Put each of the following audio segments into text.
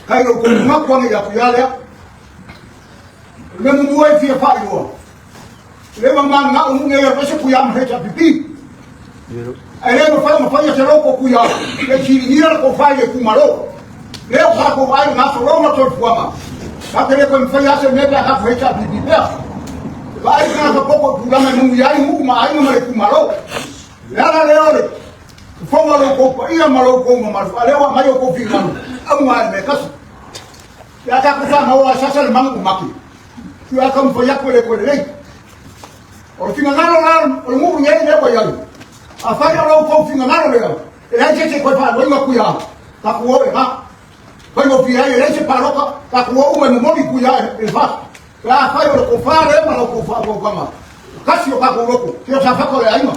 Kai o ko ngaku ange ia kuia lea. O le mea muamua e fia faailoa, le ua mangao nu nei o se kuia ma HRPP. Ae le mafai ona faia se loko kuia le siligia le kofai le kumalo. Le o sa ko ai na so lona soifuaga. Ka te le koe mafai a se mea pe a tatou HRPP pea. Vaai tagata koko i tulaga e muia ai nuu ma aiga ma le itumalo. Le ala lea o le fofoga o lo outou paia ma lo outou mamalu, a lea ua aumai outou finagalo, auga lava i le mea e tasi. Pe a tatou fanau a sasa le magu ua mate. Tui a taumafai atu e le toe lelei. O le finagalo la o le nuu lenei lea ua i ai. Afai o lo outou finagalo lea, e leai se isi e toe faaluaina Tuia, tatou o e na. Faigofie ai e leai se palota, tatou o uma e momoli Tuia e le FAST. Pe afai o le tofa lea ma la outou faautautaga, kasi o tatou loto, se o Safata o le aiga,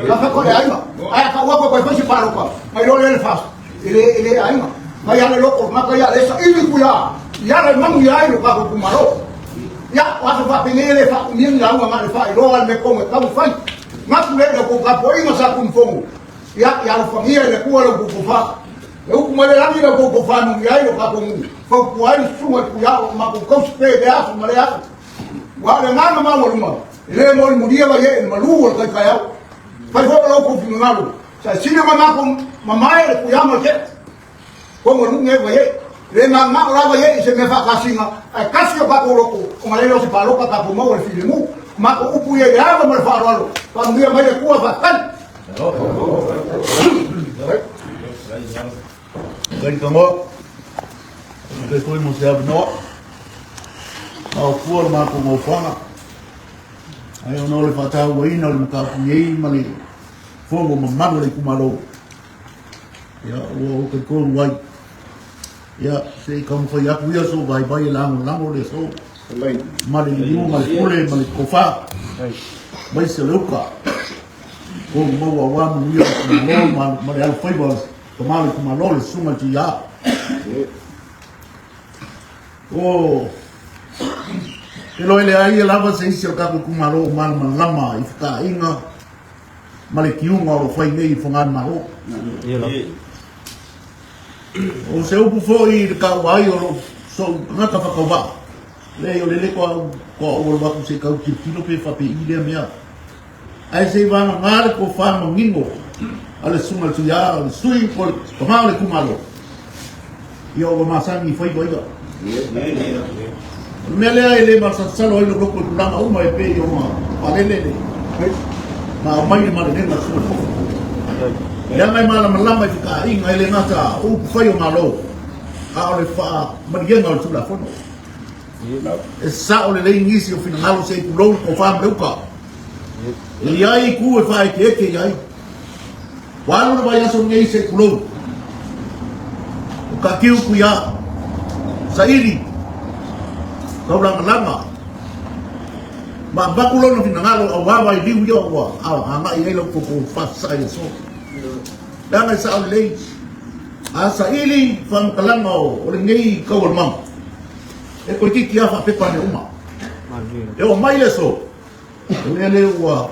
Safata o le aiga. Ae a tau atu e toe fai se palota, mai loa lea le FAST, e le, e le aiga. Mai lava le loto, gata ia le saili Tuia, i ala e manuia ai lo tatou itumalo. Ia, o aso faapenei e le faaumia ni lauga na o le faailoa lava le mea tonu e tatau ona fai. Manatu lea i la outou tapuaiga sa Tunufono, ia, ia alofagia e le Atua la outou tofa. E upu mai le lagi la outou tofa e manuia ai lo tatou nuu, fautua ai le susuga i le Tuiao o matou tausi pea i lea aso ma lea aso. Aua o le agaga maualuga, e le molimolia vaiee i le malu o le tai taeao. Fai foi o la outou finagalo, sa e sili ona matou mamae le Tuiao ma le Tea. Kogo le nuu nei vaiee. Le manao lava vaiee i se mea faatasina, ae kasi o tatou loto, ona le o se palota tatou maua le filemu. Matou upu ia i le ava ma le faaaloalo, faamanuia mai le Atua, faafetai. Faafetai Faafetai foi mo se avanoa. Maopua le matou nofoaga. Ae ona o le faatauaina o le mataupu nei ma le fono mamalu o le itumalo. Ia, ua ou talitonu ai. Ia, se i taumafai atu ia sou vaivai e lagolago le aso. Ma le liliu ma le pule ma le tofa. Aemaise o le uka. Kou maua aua manuia o le itumalo ma le alofaiva o le tama o le itumalo le susuga i le Tuiā. O te loe leai lava se isi o le tatou itumalo o malamalama i fetaaiga ma le tiuga o lo o fai nei i Fogalemalo. O se upu foi i le taua ai o lou sou tagata faatauvaa, leai o lele toa ou alu atu se i tau tilotilo pe faapei lea mea. Ae se i vagana le tofa manino a le susuga i le Tuiā, o le sui o le tama o le itumalo, ia ua masani i faiva ia. O le mea lea e le masalosalo ai lou loto i tulaga uma e pei ona faalele le ma aumai le malelega a le susuga i le Fofoga. Leaga e malamalama i fekaaiga e le gata o upufai o Malo, a o le faamalieina o le Tulafono. E sao lelei nisi o finagalo se i tulou le tofa ma le uta. E i ai itu e faaeteete i ai. Ua alu le vaiaso lenei se i tulou. O Katiu Tuiā, Saili, Taulagalaga, ma avatu lona finagalo aua vailiu ia ua agai ai lau koko fasasae i aso. Leaga e sao lelei. A saili faamatalaga o lenei kau o le maga, e toeitiiti lava faapepa mea uma. E oo mai le aso, o lea lea ua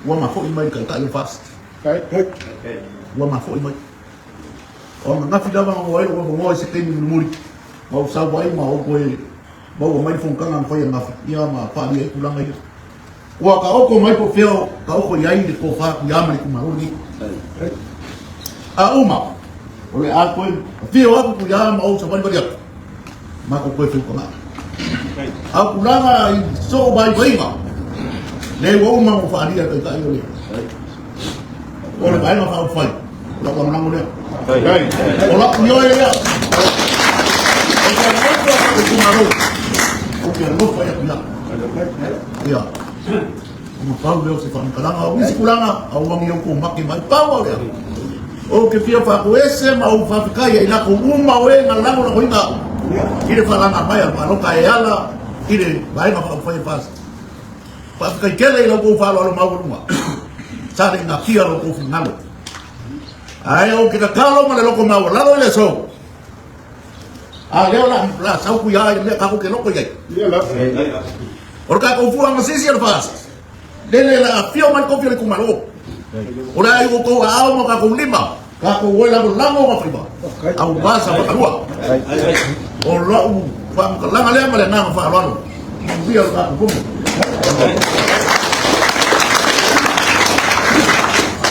ua mafoi mai le taitai o FAST. Ua mafoi mai. O ananafi lava na maua ai lou avanoa i se taimi mulimuli, ma ou sau ai ma ou toe maua mai le fonotaga na fai ananafi, ia ma faaalia ai tulaga ia. Ua taoto mai po o fea o taoto i ai le tofa Tuiā ma le itumalo lenei. A uma, o le a toe afio atu Tuiā ma ou savalivali atu, matou toe feutagai. A o tulaga i soo vaivaiga, lea ua uma ona faaalia e Taitai o le o le Vaega Faaupufai, o lau lagolago lea. O lau ioe lea. Ou te alofa i le itumalo. Ou te alofa ia Tuiā. Ia. Ona pau lea o se faamatalaga. O nisi tulaga, aua ne i outou make mai. Pau o lea. Ou te fia faafoese ma ou faafetai ia i latou uma o e na lagolagoina au i le faalaga mai a le palota e ala i le Vaega Faaupufai a FAST. Faafetai tele i la outou faaaloalo maualuga sa le natia lo outou finagalo. Ae ou te tatalo ma le loto maualalo i le aso. A lea o la sau kuia i le mea tatou te loto i ai. O le tatou fua masisi o le FAST. Lele la afio mai le kofi o le itumalo. O le a i outou aao ma tatou lima. Tatou o e lagolago ona faiva aua Safata 2. O lau faamatalaga lea ma le agaga faaaloalo. Manuia le tatou Fono.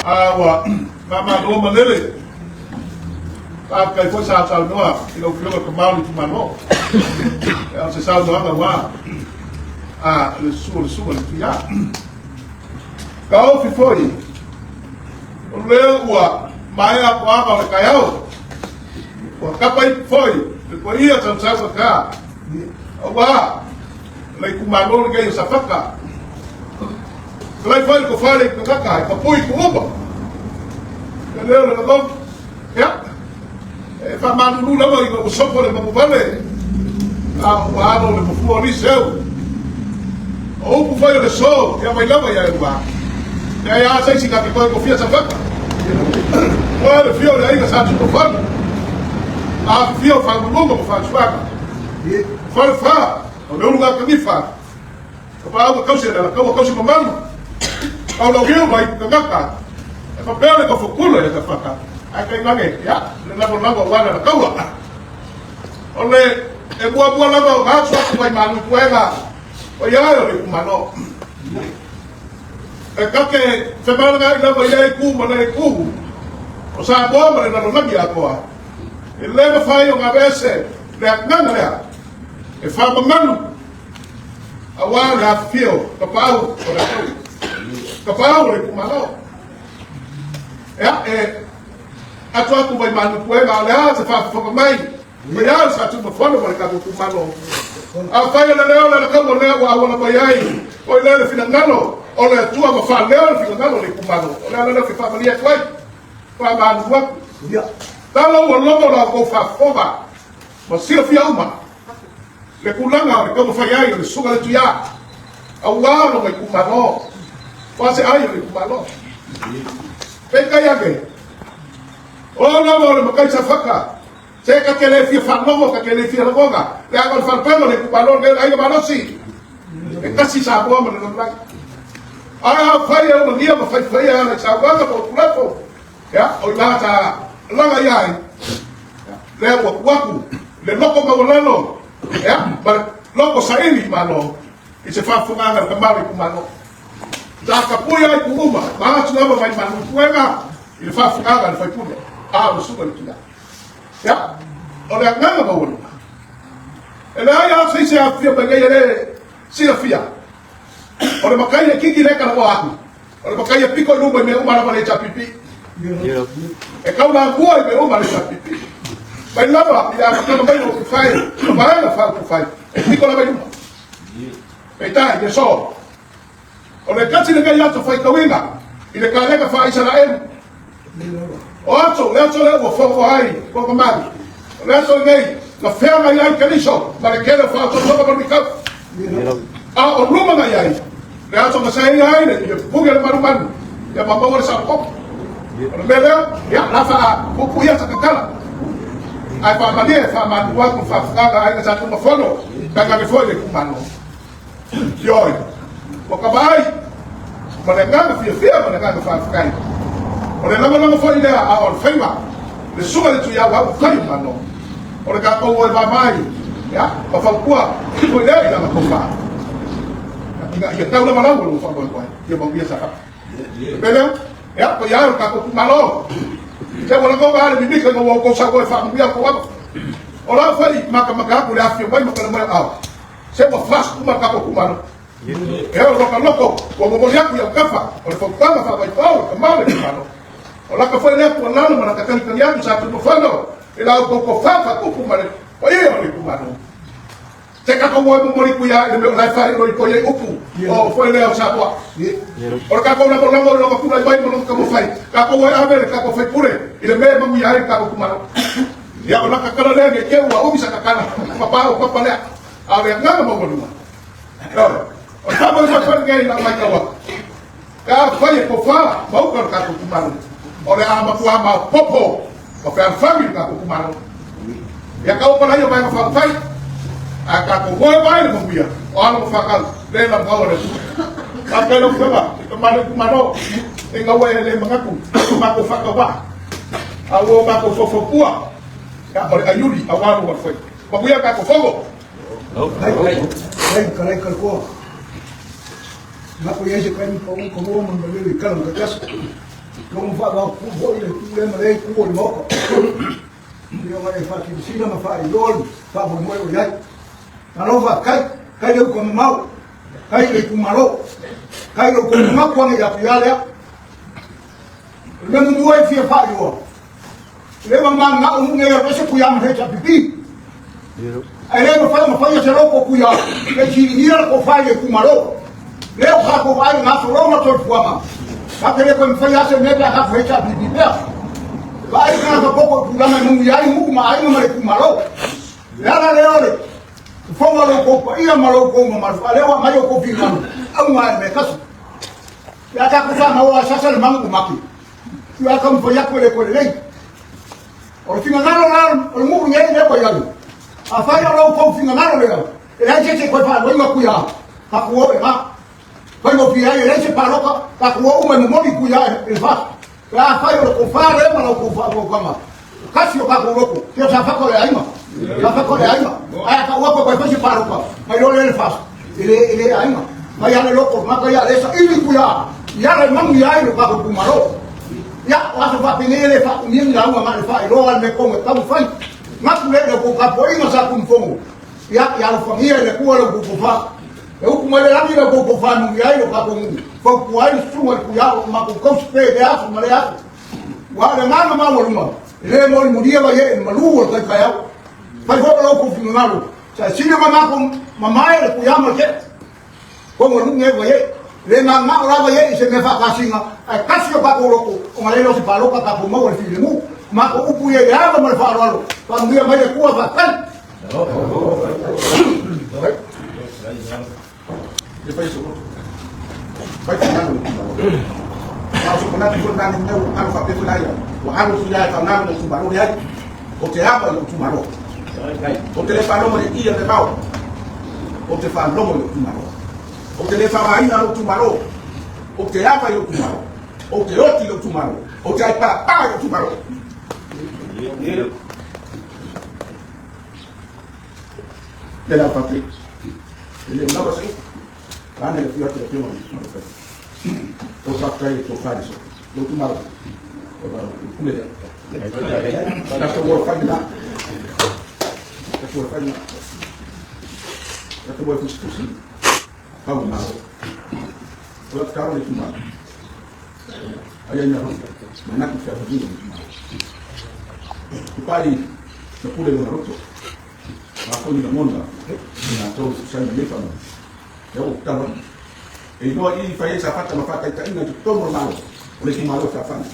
A ua faamalo malele. Faafetai foi sa saunoa i lau Afioga Kamau le itumalo. O se saunoaga ua a le susu o le susuga i le Tuia. Taofi foi o lea ua maea poaga o le taeao, ua tapa ipu foi le paia tausau kaka, aua le itumalo lenei o Safata. Talai foi le tofa le itagata e tapui tuuma, le leo le lagona. Ia, e faamalulu lava ina ua sopo le mamuvale, a ua alo le mafua o nisi au. O upu foi o le so, ia mai lava ia Elua. Leai a se isi na te toe tofia Safata. Oe le fia o le aiga sa Tutofalu. A fia o Faauluuluga ma Faasuaga. Falefa, o le ulu gakanifa. Ka paau ka tausi e le alakaua tausi mamalu. Kau lau hiu mai kangaka. E fapea le tofokula ia Safata. Ae tainane, ia, le lagolago aua le alakaua. O le e muamua lava o aso atu mai malu puega o ia o le itumalo. E kake femalagaai lava i lea itu ma lea itu o Samoa ma le lalolagi atoa. E le mafai ona aveese le agaga lea e faamamalu aua le afifio o tapaau o le atunuu, tapaau o le itumalo. Ia, e atu atu mai malu puega, o le a se faafofoga mai, mai a le Satunumafono ma le tatou itumalo. Afai o le leo le lakaua lea ua auala mai ai, o i lea le finagalo o le Atua ma faaleo le finagalo o le itumalo. O le ala lea ou te faamalie atu ai, faamalulu atu. Talo ua logo la outou faafofoga ma silafia uma le tulaga o le taumafai ai o le susuga le Tuia aua lona itumalo, o se ai o le itumalo. Peitai ane, o lava o le matai Safata, se ta te le fia faalogo, ta te le fia lagona, leaga o le faleupega o le itumalo lenei o le aiga malosi, e tasi Samoa ma le lalolagi. Ae afai e ulagia ma faifaia ala i saunoaga ma upu lafo, ia, o i ina sa laga ia ai, lea ua tuu atu le loko maualalo, ia, ma le loko saili malo i se faafofogaaga a le tama o le itumalo. Sa tapui ai itu uma, ma atu lava mai malu puega i le faafofogaaga a le faipule, a o le susuga i le Tuia. Ia, o le agaga maualuga. E leai lava se isi e afifio mai nei e le silafia. O le matai e kiki le talanoa atu. O le matai e piko i luma i mea uma lava le HRPP. E tau lamua i mea uma le HRPP. Mai lava i le amataga mai o upufai, o vaega faaupufai, e piko lava i luma. Peitai, le so, o le tasi lenei aso faitauina i le kalena faa-Isaraelu. O aso, le aso lea ua fofoa ai ko mamalu. O le aso lenei na feagai ai Keriso ma le tele o faaosoosoga ma luitau. A o luma na i ai, le aso na saeia ai le pupugi a le manumanu, ia ma maua le saokopo. O le mea lea, ia, la faapuupuia sa tatala. Ae faamalie, faamanu atu le faafofogaaga a Aiga Sa Tunumafono, tainane foi le itumalo. Ioe, ua ka vaai ma le agaga fiafia ma le agaga faafetai. O le lagolago foi lea a o le faiva, le susuga i le Tuiau au fai o Malo. O le tatou o e vaavaai, ia, ma fautua foi lea i lana tofa. Ina ia tau lava lau o lou faamoemoe, ia manuia Safata. Le mea lea, ia, paia e o le tatou itumalo. Se ua lagona lava le mimita ina ua outou saunoa e faamanuia outou ava. O la foi matamata atu le afifio mai ma tala mai o ao. Se ua flash uma le tatou itumalo. E o loka loko, ua momoli atu i autafa o le fautuaga faavaifau i le tama o le itumalo. O laka foi lea tuualalo ma laka tagitagi atu sa Tunumafono i la outou tofa faatupu ma le paia o le itumalo. Se tatou o e momoli kuia i le mea o la e faailoa i toi ai upu o foi lea o Samoa. O le tatou lagolago i lona tulai mai ma lona taumafai, tatou o e ave le tatou faipule i le mea e manuia ai le tatou itumalo. Ia, o laka tala lea nei te ua umi sa tatala ma pa o papa lea. A o le agaga maualuga. Ioe. O le faamoemoe foi lenei i lau matau atu. Pe afai e tofa ma uta le tatou itumalo, o le a matua maopoopo ma fealofani le tatou itumalo. Ia kaua palaia vaega faaupufai, ae tatou moe mai le manuia o alo ma fanau le lamau a le Atua. Faafetai lau Afioga i le tama o le itumalo, e gaua e le manatu matou faatauvaa. A ua matou faufautua ia o le aiuli aua lou alofaiva. Manuia le tatou Fono. Lai kalai kalakoa. Nako iai se kaimi pa u ka mua ma le kala ma kasi. Longo fa va ku ho ile ku le ma le ku o le maoka. Ia ma e fa ki sila ma fa i lol fa mo mo o iai. Alo fa kai kai le ko mau. Kai le ku malo. Kai le ko ma ko ngi ya ya le. Le mu mu e fia fa yo. Le ma ma nga u nge yo se ku ya ma he cha pipi. Ai le ma fa ma fa ya se lo ko ku ya. Le chi ni ra ko fa le ku malo. Le o ka ko vai nga so lo ma to fu ma. Ka ke le ko fa ya se me ba ka he cha pipi pe. Vai ka ka ko ko ku la ma mu ya mu ma ai ma le ku malo. Le ala le ole. Fonga lo ko pa ia ma lo ko ma ma le wa ma yo ko fi ma. Au ma me kasu. Ia ka kusa ma oa sasa le mangu maki. Ia ka mfo ya kole kole lei. O le finagalo la o le muru ngei le ko yalu. A fai o lau kou finagalo le E lai se se koe wha loinga kui a. Ka kuo e ha. Fai mo pia e lai se paloka. Ka kuo uma mo moli kui a e fa. Ka fai o le ko fa le ma lau kou fa kou kama. Kasi o ka kou loko. Kia sa whako le aima. Sa whako le aima. Aia ka uako koe fai se paloka. Mai lo le le fas. E le aima. Mai ale loko. Maka ia le sa ili kui a. Ia le mangu ia ai lo ka kou kumaro. Ia, o aso wha pene le fa umia ni launga ma le fa i loa le konga tau fai. Ngaku le le ko kapo inga sa kumfongo. Ia, ia lo fangia le kua le kuku fa. E uku mai le langi le kuku fa nungi ai lo kapo ngungi. Fau kua ai sunga le kuia o ma ku kausi pe le aso ma le aso. Wa le ngana ma waluma. Le mo ni mudia wa ye malu o kai kai au. Fai fo lo ku fi ngalo. Sa sine ma ma ku mamae le kuia ma ke. Ko mo nungi wa ye. Le ma ma ora wa ye se me fa kasinga. Ai kasi o ka ko loko. O ngale lo se paloka ka ko mo le fi le mu. Ma ko upu ye le ava ma le fa alo. Fa muia mai le kua fa kai. E fai so fai te nalo le tumalo. A o se manatu foi lena mea ua alo faapea foi la ia. Ua alo foi la e faaaoga lona itumalo leai. O te ava i lou itumalo. Ou te le faalogo i le i a le vao. Ou te faalogo i lou itumalo. Ou te le faaaogaina lou itumalo. Ou te ava i lou itumalo. Ou te oti i lou itumalo. Ou te aipalapala i lou itumalo. Le la fate. E le lava se. Ana le fia te pio ni. O sa kai to fai so. Lo tu malo. O la kule ya. Ta to wo fai na. Ta to fai na. Ta to wo fusi fusi. Pa mo malo. O la taro le tu malo. Ai ai na. Mana ku fia ni tu malo. Pai na pule lona roto. A foi na mona. Na tau sai le fa. E o talo. E iloa i fai ai Safata ma faataitaiga i totonu o le Malo, o le itumalo o Safana.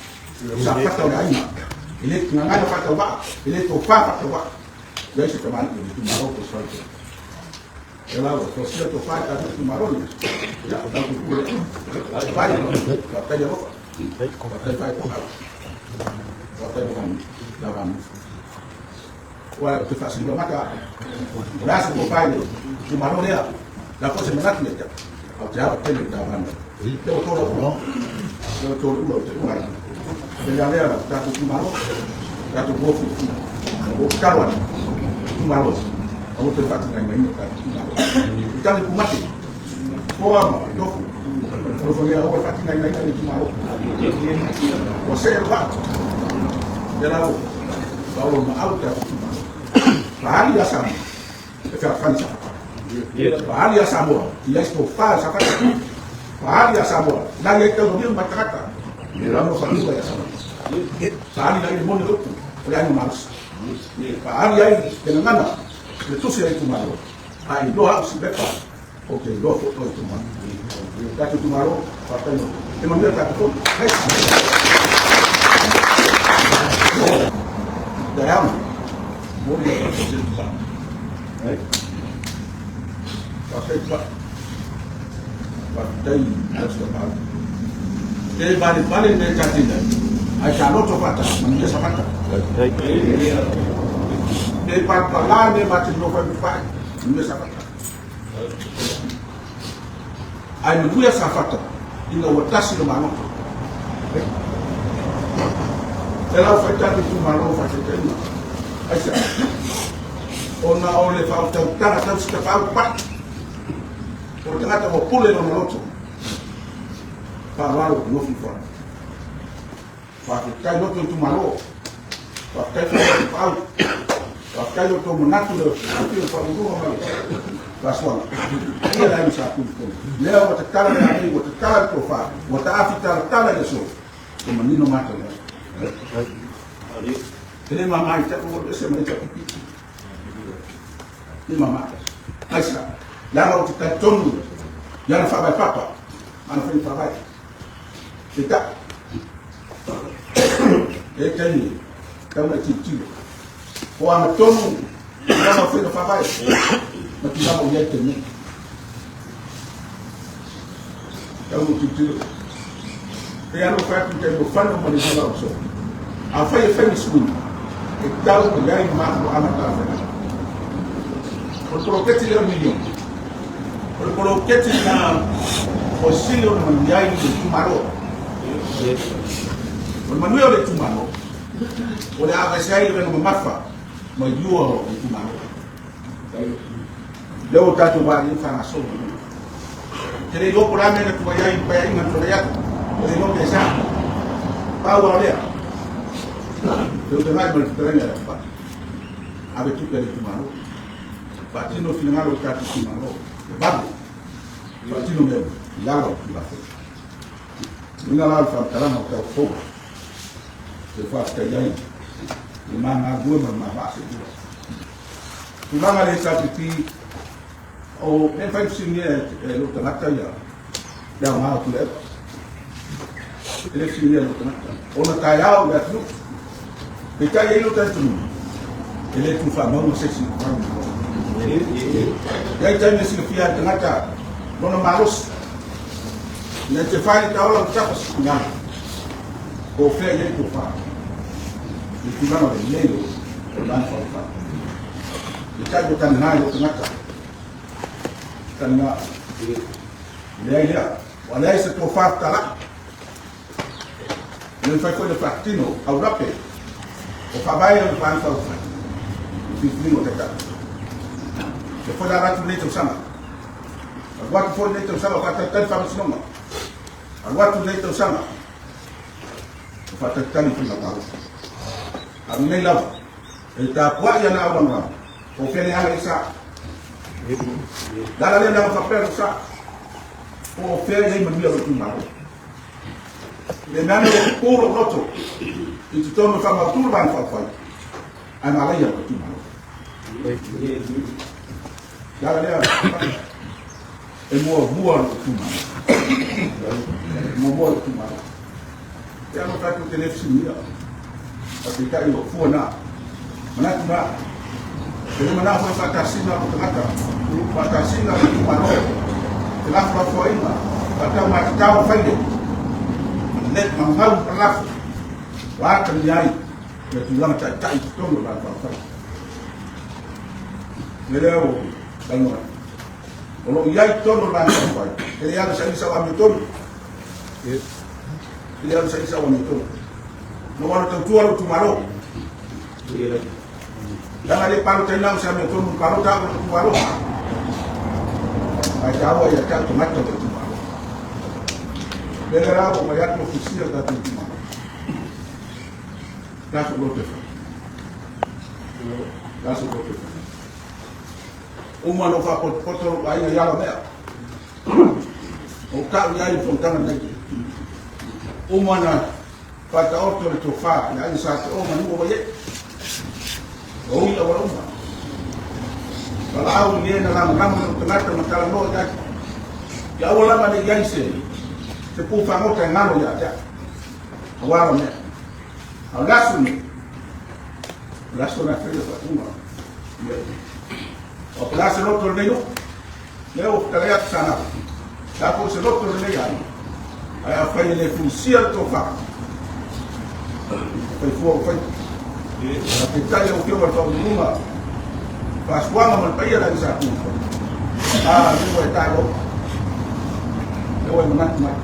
O Safata o le aiga, e le gagana faatauvaa, e le tofā faatauvaa. Leai se tamalii o le itumalo po o se faletua. E la ua tosia tofā i tatou itumalo nei. Ia, o tatou pule. Faafetai, faafetai le alofa. Faafetai faaipoau. Faafetai mo lavanu. Ua ou te faasiliga mata o le a se tofa i le itumalo lea, la foi se manatu ia te au, ou te ava tele i ta vana. Te o tō ula, te o tō ula o te ula. Te lea lea tatou itumalo, tatou gofu, o tatalo atu, itumalo, aua toe faatinainaina tatou itumalo. I tali pumate, toa ma tofu, alofagia aua le faatinainaina le itumalo. Ua see le vaa, te la ua. Paolo ma au te atu. Paali a Samoa, e fealofani Safata. Paali a Samoa, i ai se tofa Safata. Paali a Samoa, na i ai taumalia ma tagata. E rano whanua ia Samoa. Paali na i le moni upu, o le aiga malosi. Paali ai te gagana, le tusi ai itumalo. A i loa au si pepa, o te iloa foi o itumalo. Tatou itumalo, faafetai mo. E manuia le tatou fono. Hei! Diana, moni le tatou se tupa. Hei. Faafetai tupa. Faafetai Pastor Paul. Te vale vale le tatina. Ai sa loto fata, manuia sa fata. Te papala ne mati no fa fa, manuia sa fata. Ai manuia sa fata ina ua tasi le maloto. Le lau faitali itumalo faataitaiga. Aisea? Ona o le faautautaga tau se tapaau pai. O le tagata ua pule lona loto. Faaaloalo nofi ifo. Faafetai loto itumalo. Faafetai foi i tapaau. Faafetai lo tou manatu le afio o Faauluuluga ma le Faasoaga. Ia le aiga Sa Tulifono. Lea ua tatala le alei, ua tatala le tofa, ua taafi talatala i aso. Ua manino matou lea. E le mama i tau o ese mai tau pipi. Le mama. Aisa, leaga ou te talitonu i ana faavae papa, ana faiga faavae. Peitai, e taimi, tau na tilotilo. O agatonu, tulaga o faiga faavae, ma tulaga o i ai taimi nei. Tau na tilotilo. E alo fai atu taimi o fano ma le vala o so. A fai e fai ni suiga, e tau i ai mafuaaga talafeagai. O le poloketi lea o le miliona, o le poloketi na o sili ona manuia ai le itumalo. O le manuia o le itumalo, o le aveese ai le vena mamafa mai lua o le itumalo. Lea ua tatou vaai ai faagasolo. Te le iloa po o le a mea na tuai ai i le paeaiga na tulai atu. Te le iloa pe sa. Pau lava o lea, feutagai ma le fetalaiga ia Fai. Ave tupe a le itumalo. Faatino le finagalo o le tatou itumalo. E vave. Faatino mea i lalo o le Tulafono. Uiga la o le faamatalaga o tau fou. Te faafetai ai le ma galulue ma le ma vaa seilua. Tulaga le HRPP, o mea fai fesiligia e lou tagata ia le aoga o Tuilaepa. E le fesiligia e lou tagata. Ona taeao i le atunuu. Peitai e i ai lou talitonuga, e le tuufaamauga se isi i le Malo. E i ai taimi e silafia ai le tagata lona malosi. Ina te fai le taola ua tafa se finagalo, po o fea i ai tofa i le tulaga lelei o le Vaega Faaupufai. Peitai ua tagina i lou tagata, tagina, leai lea, ua leai se tofa fetalai. E le mafai foi ona faatino aulape o faavae o le Vaega Faaupufai i filifiliga o Taitai. E foi la atu lenei tausaga. Alu atu foi lenei tausaga o faatalitali faamasinoga. Alu atu lenei tausaga o faatalitali faiga palota. A o lenei lava, e tapuai ana au lagolago, o fea le ala i sa. Le ala lea leaga faapea lou sa. Po o fea i ai manuia o lou itumalo. Le mea ane ua pupū lou loto i totonu e faamautu le Vaega Faaupufai, ae malaia lou itumalo. Le ala lea e muamua lou itumalo. Muamua lou itumalo. E ano tatou te le fesiligia. Peitai o fua na. Manatu na. E le manao foi faatasina lou tagata, faatasina le itumalo, felafolafoaiga, faataumatatao faile, le mangau ma lafo, ua atagia ai le tulaga taitai i totonu o le Vaega Faaupufai. O le lea ua talanoa atu. O lo o i ai i totonu o le Vaega Faaupufai, e le alu saili sau amiotonu. E le alu saili sau amiotonu. Na ua alu tautua lou itumalo. Leaga le palotaina au se amiotonu i palota au i lou itumalo. Ae taua ia te au tagata o le itumalo. Le lea la ua mai atu ofisia o tatou itumalo. Tatou loto e fai. Tatou loto e fai. Uma na ou faapotopoto lou aiga i ala mea. O tau i ai le fonotaga lenei. Uma na faataoto le tofa i le aiga sa te o ma nuu o Vaiee. O ui auala uma. Valaau i le na lagolago i lou tagata ma talanoa i ai. Ia aua lava ne i ai se se pu fagota e galo ia te au. Aua la mea. A o le aso lenei, o le aso na faia faaupuga. Ia. O pe a se loto o lenei nuu. Lea ua fetalai atu Sanao. Le a foi se loto o lenei aiga. Ae afai e le fulisia le tofa, fai fua o faiva. Ae peitai lau Afioga i le Faauluuluga, Faasoaga ma le paia o le aiga Sa Tuilaepa, a, lea ua e tailo, lea ua e manatu mai.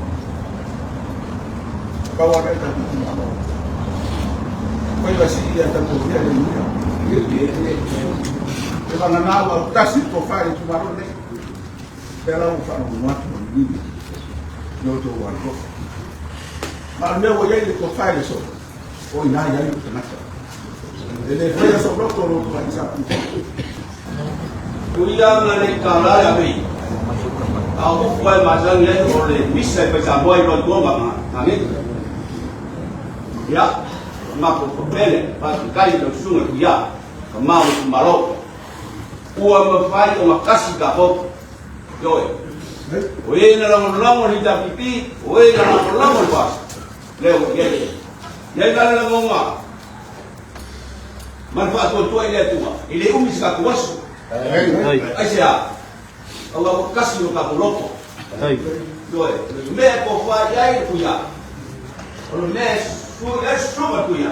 Pau lava lea o le tatou itumalo. Faiva sii ia tatou mea le manuia. E vagana ua autasi le tofa i le itumalo lenei. Lea la ua faalogologo atu ma manino i lo outou alolofa. Ma o le mea ua i ai le tofa i le aso, o i ina e i ai lou tagata. E le faia sou loto lo outou aiga sa Tuifono. Tuia ma le tala le avei. A o upu ai masani ai o le misa e fai Samoa i loa tua ma ngage. Ia, ma ko papele, pa kai lo sunga tuia, ka mau malo. Ua mafai ona kasi tatou. Ioe. O e na lagolago le HRPP, o e na lagolago le FAST, lea ua i ai. I ai la le lagona ma le faatuatua i le Atua, e le umi se tatou aso. Aisea? Aua ua kasi lo tatou loto. Ioe, o le mea e tofa i ai le Tuia, o le mea e sui ai susuga le Tuia,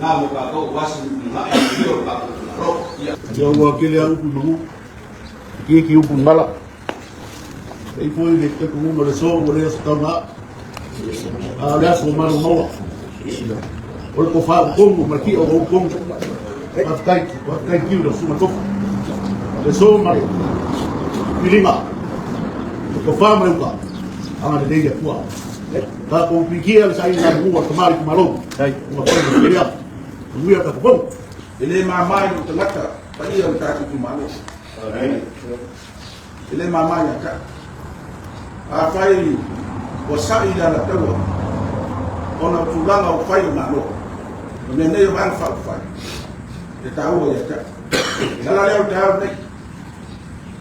Na mo tatou aua se lumanai manuia o le tatou itumalo. Ia. Ia ua kele a upu i manu. Ki ki upu mala. Ei foi le te kumu le so ua le so tauna. A le aso malu maua. O le kofa o kongu ma ki o o kongu. Faafetai, faafetai kiu le susuga tofa. Le so ma le piliga. Le tofa ma le uta. Aga lelei le Atua. Tatou pikia le saili na mua tamari ki malo. Ua fai ma filia. Manuia tatou fono. E le mama i lou tagata paia o le tatou itumalo. E le mama ia te au. Afai ua sa'i le alataua ona o tulaga o fai o Malo, o mea nei o Vaega Faaupufai, e taua ia te au. O le ala lea o le taeao lenei,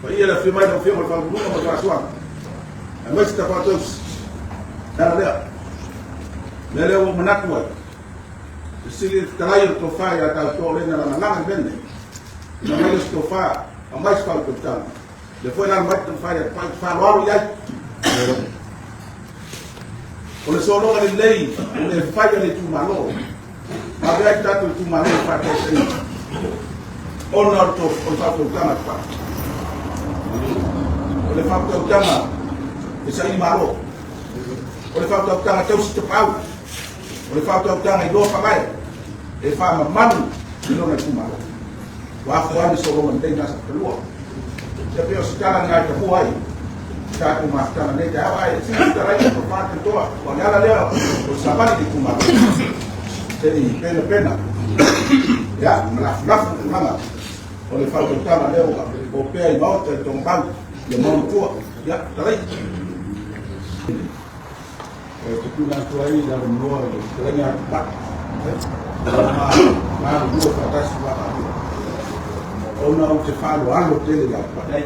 paia le afio mai lau Afioga i le Faauluuluga ma le Faasuaga, aemaise Tafaatausi, le ala lea. O le mea lea ua ou manatu ai, e sili le fetalai o le tofa ia tatou lea na lagalaga i mea nei, ina mai le se tofa, aumai se faautautaga, lea foi la aumai le tofa ia tapai faaaloalo i ai. O le sologa lelei o le fai a le itumalo, ave ai tatou itumalo i faataitaiga, ona o le faautautaga tapai. O le faautautaga e saili malo. O le faautautaga tausi tapaau. O le faautautaga iloa faavae e faamamalu i lona itumalo. Ua afua ai le sologa lelei na Satalua. Ia pei o se tala lena e tavua ai tatou mafutaga nei taeao ae sili talai le tofa toa o le ala lea o le savali i le itumalo. Se i pena pena. Ia, ma lafulafu tulaga o le faautautaga lea ua opea i maota i Togapau ia maua Ia, talai. E te tuna atu ai le avanoa i le fetalaiga a Tupai. Ma galulue faatasi ma faapea. Ona ou te faaaloalo tele ia Tupai.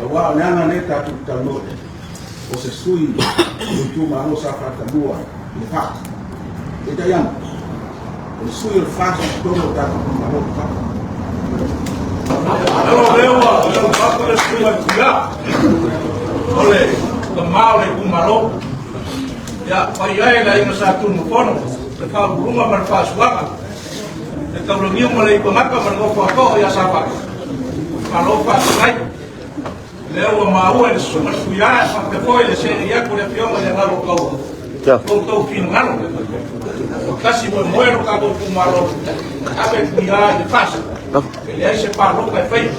Aua o le aga lea tatou te talanoa i ai, o se sui o le itumalo sa faatalua i le FAST. Peitai ane, o le sui o le FAST i totonu o le tatou itumalo o Tupai. Alo lea ua tau le susuga i Tuia. O le tama o le itumalo. Ia, pai ai le aiga Sa Tunumafono, le Faauluuluga ma le Faasuaga, le Taulagiu ma le Ipagata ma le Nofo a Too ia Savaii. Malo faafetai. Lea ua maua i le susuga Tuia e faapea foi le seei atu le afioga i le Agaga o Kaua. Outou finagalo. O tasi moemoe lo tatou itumalo, ave Tuia i le FAST. E leai se palota e faia.